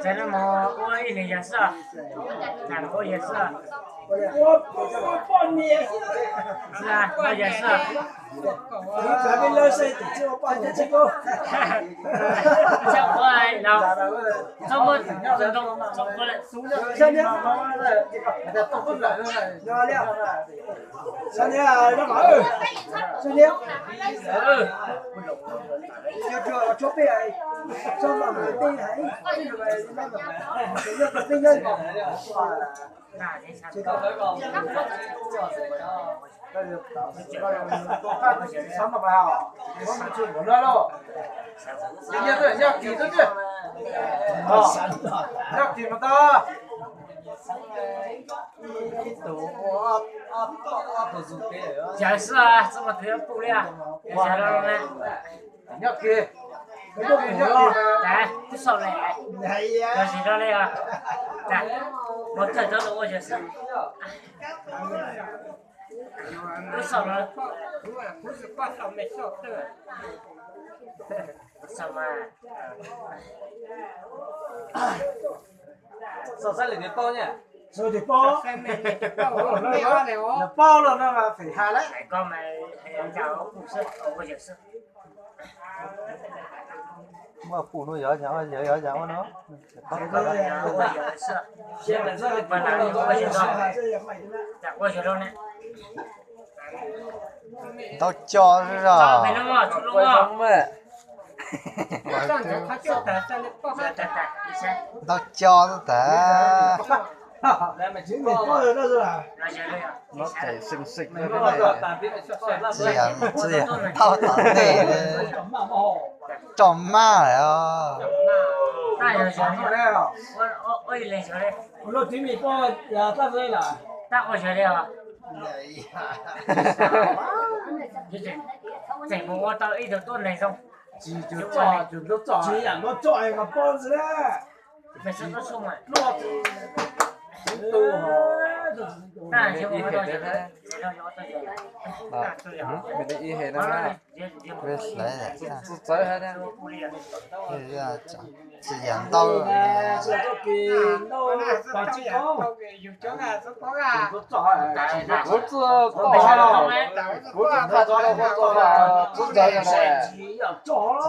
Ces no mus ua ib leeg yawg xwb, ua yawg xwb, ua yawg xwb. Txhob ua no, txhob muab ntoo, txhob ua lawm. Yawg xwb, txhob muaj tus yuav pum li. Nyob kiag, nyob kiag, twb xaus lawm, los zis rau li os. Mus thawj rau los ua yawg xwb. Twb xaus lawm. Xaus mas. Xaus saib leej twg paub, lawv paub los no mas fem ha lawm. Muaj pum no yog, yog, yog no. Ntau co zog. Ntau co xwb tas. Muab pem xeem xeem, txias txias tau tom ntej, roj maj lawm os. Tseem mus ua tau ib tug tuab neeg zoo. Tsis yam no tso mas poob ntxiv na. Ib he na, txawv txawv, txias ntau. Kuv txawj toj, kuv txawj toj, kuv txawj toj.